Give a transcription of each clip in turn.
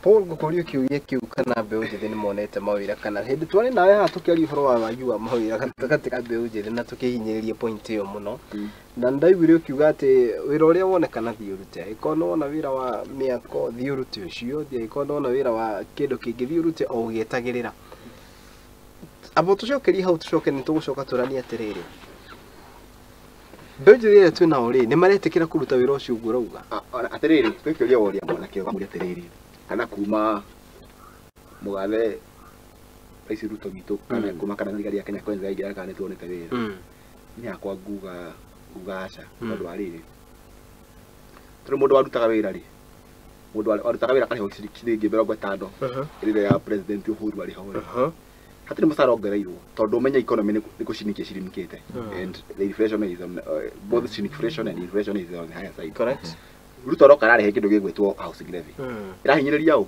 Paul, ngũkũria kĩũria kĩu kana mbeũ njĩthĩ nĩ monete mawĩra, kana hĩndĩ twarĩ nawe haha tũkĩaria ũhoro wa wagi wa mawĩra gatagatĩ ka mbeũ njĩthĩ na tũkĩhinyĩrĩria point ĩyo mũno, na nĩndaiguire ũkiuga atĩ wĩra ũrĩa wonekana thiĩ ũrute. Angĩkorwo nĩwona wĩra wa mĩako, thiĩ ũrute ũcio. Angĩkorwo nĩwona wĩra wa kĩndũ kĩngĩ, thiĩ ũrute o ũgĩetagĩrĩra. Amba tũcokerie hau, tũcoke nĩ tũgũcoka tũranie atĩrĩrĩ, mbeũ njĩthĩ ĩrĩa twĩnao rĩ, nĩ maretĩkĩra kũruta wĩra ũcio ũguo ũrauga? Atĩrĩrĩ, twĩkĩũria woria mwanake ũkamũria atĩrĩrĩ, kana kuma mũgathe Rais Ruto witũ kana kuma kana thirikari ya Kenya Kwanza yaingĩra, kana nĩtuonete wĩra? Niĩ hakwa nguga aca, tondũ wa rĩrĩ, tondũ mũndũ warutaga wĩra rĩ, mũndũ warutaga wĩra akarĩhwo ciringi 50 rĩrĩa ya President Uhuru arĩ ho rĩ, hatirĩ mũcara ongereirwo, tondũ ũmenye economy nĩ kũcinikia cirimikĩte, and the inflation is on both shrinkflation and inflation is on the higher side. Ruto aroka ararehe kĩndũ gĩgwĩtwo housing levy, ĩrahinyĩrĩria ũ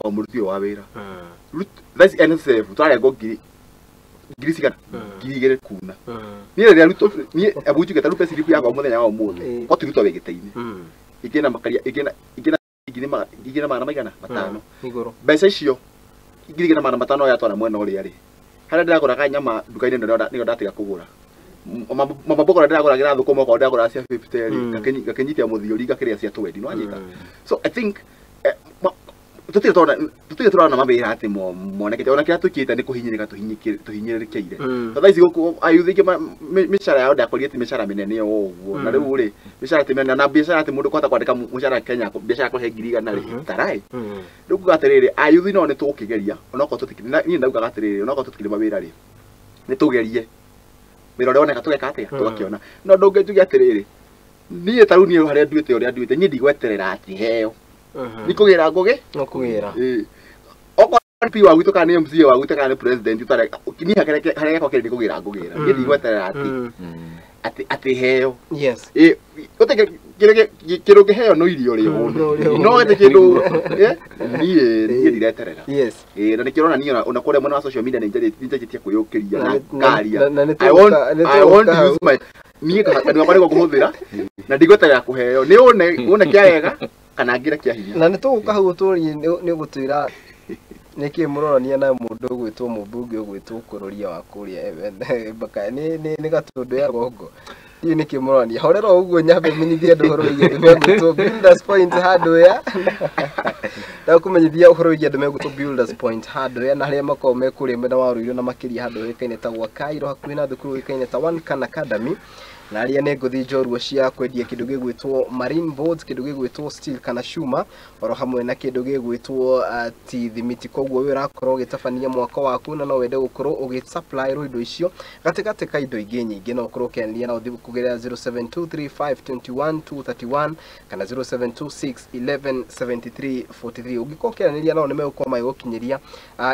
o mũruti ũyũ wa wĩra. Thaa ici NSSF tũrarengwo ngiri cigana, 2,000 kuna. Niĩ rĩrĩa Ruto, niĩ hebu njuge, ta rĩu payslip yakwa mũthenya wa ũmũthĩ, ko ti Ruto wĩ gĩtĩ-inĩ, ingĩna makaria ingĩna ngiri na magana maigana matano igũrũ. Mbeca icio 2,500 yatwara mwena ũrĩa rĩ, harĩa ndĩragũraga nyama nduka-inĩ nĩyo ndatiga kũgũra. Mama mboga ndĩragũragĩra thũkũma, okorwo ndĩragũraga cia 50 rĩ, ngakĩnyitia mũthiũri ngakĩrĩa cia 20. Nĩwanyita? So I think tũtirĩ tũrona mawĩra atĩ monekete, ona kĩrĩa twĩkĩte nĩ kũhinyĩrĩka tũhinyĩrĩrĩkĩire. Thaa ici gũkũ ayuthi aingĩ mĩcara yao ndakorire ti mĩcara mĩnene o ũguo, na rĩu rĩ, mĩcara ti mĩnene, na biacara atĩ mũndũ kũhota kwandĩka mũcara Kenya, biacara kũhe 100,000 rĩ, tarai. Rĩu kuga atĩrĩrĩ, ayuthi no nĩ tũgũkĩgeria, onokorwo tũtikĩrĩ niĩ ndaugaga atĩrĩrĩ, onokorwo tũtikĩrĩ mawĩra rĩ, nĩ tũgerie wĩra ũrĩa woneka tũgeka atĩa, tũgakĩona. No ndũngĩnjuge atĩrĩrĩ, niĩ ta rĩu niĩ harĩa nduĩte ũrĩa nduĩte, niĩ ndigweterera atĩ heo, nĩ kũgĩra ngũgĩ. No kũgĩra. Ĩĩ. Okorwo MP wa gwitũ kana nĩ MCA wa gwitũ kana nĩ president ũtarĩ, niĩ harĩa gakwa kĩrĩ nĩ kũgĩra ngũgĩra, niĩ ndigweterera atĩ heo. Ĩ gũtirĩ kĩndũ kĩheo no irio rĩ No ũrĩ no gĩtirĩ kĩndũ, niĩ ndireterera. Ĩ na nĩkĩo ũrona niĩ ona kũrĩa mwena wa social media nĩ njanjĩtie kwĩyũkĩria na ngaria. Na nĩ I want to use my, niĩ kanua gakwa nĩko ngũhũthĩra na ndigweterera kũheo, nĩ one kĩa wega kana ngĩre kĩa hinya. Na nĩ tũgũka hau ũtũrie, nĩ ũgũtwĩra nĩkĩ mũrorania na mũndũ ũgwĩtwo mũmbunge ũgwĩtwo Kũrũria wa kũrĩa Embakasi, nĩ Gatũndũ ya Gongo. Hihi nĩkĩ mũrorania? Horera o ũguo, nyambe menyithie andũ ũhoro wĩgiĩ andũ megwĩtwo Builders Point Hardware. Ndakũmenyithia ũhoro wĩgiĩ andũ megwĩtwo Builders Point Hardware na harĩa makoragwo me kũrĩa mwena wa Ruiru, na makĩria handũ hũĩkaine ta gwa Cairo, hakuhĩ na thukuru ũĩkaine ta One Can Academy, na arĩa nĩ ngũthi njorua cia kwendia kĩndũ gĩgwĩtwo marine boards, kĩndũ gĩgwĩtwo steel kana cuma, oro hamwe na kĩndũ gĩgwĩtwo thimiti. Koguo we ũrakorwo ũgĩtabania mwako waku na no wende gũkorwo ũgĩsupply indo icio gatagatĩ ka indo ingĩ nyingĩ, no ũkorwo ũkĩaranĩria nao kũgerera 0723521231 kana 0726117343. Ũngĩkorwo ũkĩaranĩria nao, nĩ megũkorwo magĩgũkinyĩria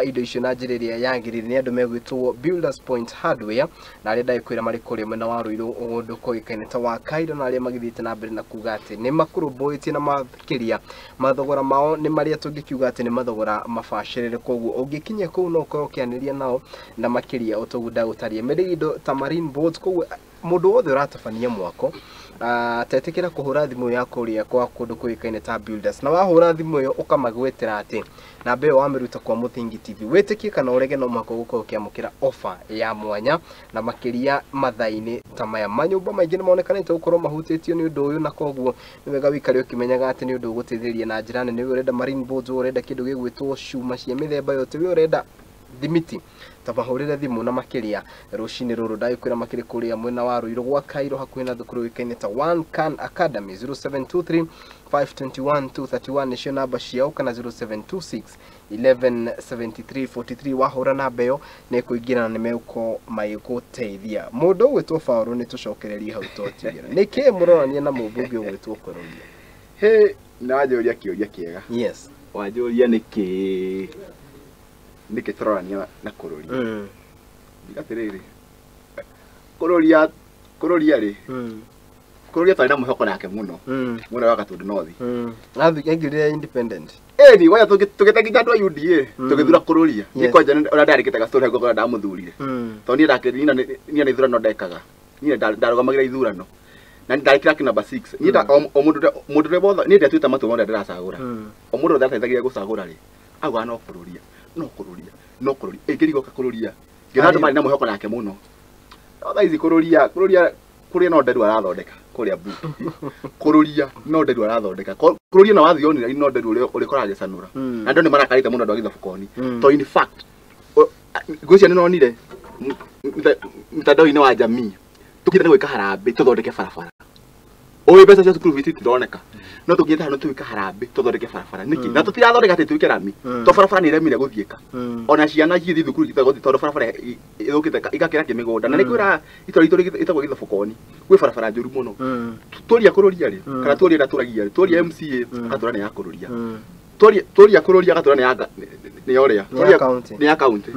indo icio na njĩra ĩrĩa yagĩrĩire. Nĩ andũ megwĩtwo Builders Point Hardware na arĩa ndagĩkwĩra marĩ kũrĩa mwena wa Ruiru, ũndũ kũĩkaine ta wa Cairo, na arĩa magĩthiĩte na mbere na kuga atĩ nĩ makũrũmbũĩtie, na makĩria mathogora mao nĩ marĩa tũngĩkiuga atĩ nĩ mathogora mabacĩrĩre. Koguo ũngĩkinya kũu no ũkorwo ũkĩanĩria nao na makĩria ũtoguo ndagũtaria mendagia indo ta marine boards. Koguo mũndũ wothe ũratabania mwako, tetĩkĩra kũhũra thimũ ya kũrĩa kwa kũndũ kũĩkaine ta Builders, na wahũra thimũ ĩyo ũkamagwetera atĩ namba ĩyo wamĩruta kwa Mũthingi TV, wĩtĩkie kana ũrege, no mũhaka ũgũkorwo ũkĩamũkĩra offer ya mwanya, na makĩria mathaa-inĩ ta maya manyũmba maingĩ nĩ monekanĩte gũkorwo mahutĩtio nĩ ũndũ ũyũ, na koguo nĩ wega wĩikare ũkĩmenyaga atĩ nĩ ũndũ ũgũteithĩrĩria na njĩra nene. We ũrenda marine boards, we ũrenda kĩndũ gĩgwĩtwo cuma cia mĩthemba yothe, we ũrenda thimiti, ta mahũrĩre thimũ, na makĩria rũcinĩ rũrũ ndagĩkwĩra makĩrĩ kũrĩa mwena wa Ruiru gwa Cairo, hakuhĩ na thukuru ũĩkaine ta One Can Academy. 0723 521 231 nĩcio namba ciao, kana 0726 1173 43. Wahũra namba ĩyo nĩ kũingĩra na nĩ megũkorwo magĩgũteithia. Mũndũ ũgwĩtwo Paũlũ, nĩ tũcokererie hau twatigĩra, nĩkĩ mũrorania na mũmbunge ũgwĩtwo Kũrũria? He na wanjũria kĩũria kĩega. Wanjũria nĩkĩ tũrorania na Kũrũria. Ndiga atĩrĩrĩ, Kũrũria rĩ, Kũrũria twarĩ na mwĩhoko nake mũno mwena wa Gatũndũ North. Aingĩrire independent. Ĩni ngoja tũgĩte nginya andũ a UDA tũgĩthura Kũrũria. Niĩ kwanja ũrĩa ndarĩkĩte gastory hau ngorwo ndamuthurire, tondũ niĩ ndakĩrĩ niĩ nĩ ithurano ndekaga, niĩ ndarũgamagĩra ithurano. Na ndarĩ clerk number 6. Niĩ o mũndũ mũndũ ũrĩa wothe niĩ ndatuĩte matua mothe ndĩracagũra. O mũndũ ũrĩa ndateithagia gũcagũra rĩ, augaga no kũrũria, no kũrũria, no kũrũria. Ĩngĩrigoka kũrũria. Ngĩona andũ marĩ na mwĩhoko nake mũno. No thaa ici kũrũria, kũrũria, kũrĩa no nderu arathondeka kũrĩa bunge. Kũrũria no nderu arathondeka. Kũrũria na wathiĩ onire no nderu ũrĩa ũrĩkoraga agĩcanũra. Na andũ nĩ marakarĩte mũno andũ a Gĩthobokoni. To in fact, ngwĩciria nĩ nonire mtandao-inĩ wa jamii tũkinyĩte nĩ gwĩka harambĩ tũthondeke barabara. Ũĩ mbeca cia cukuru fees itironeka. No tũkinyĩte handũ twĩka harambĩ tũthondeke barabara. Nĩkĩ? Na tũtirathondeka atĩ tuĩke rami. To barabara nĩ ĩremire gũthiĩka. Ona ciana igĩthiĩ thukuru itaga gũthiĩ tondũ barabara ĩthũkĩte igakĩra kĩmĩgũnda. Na nĩ kwĩra itũra ritũ rĩtagwo Gĩthobokoni. Gwĩ barabara njũru mũno. Tũria kũrũria rĩ, kana tũria ĩrĩa tũragia rĩ, tũria MCA agatũra nĩ ya kũrũria. Tũria kũrũria agatũra nĩ ya nĩ ya ũrĩa. Nĩ ya county. Nĩ ya county.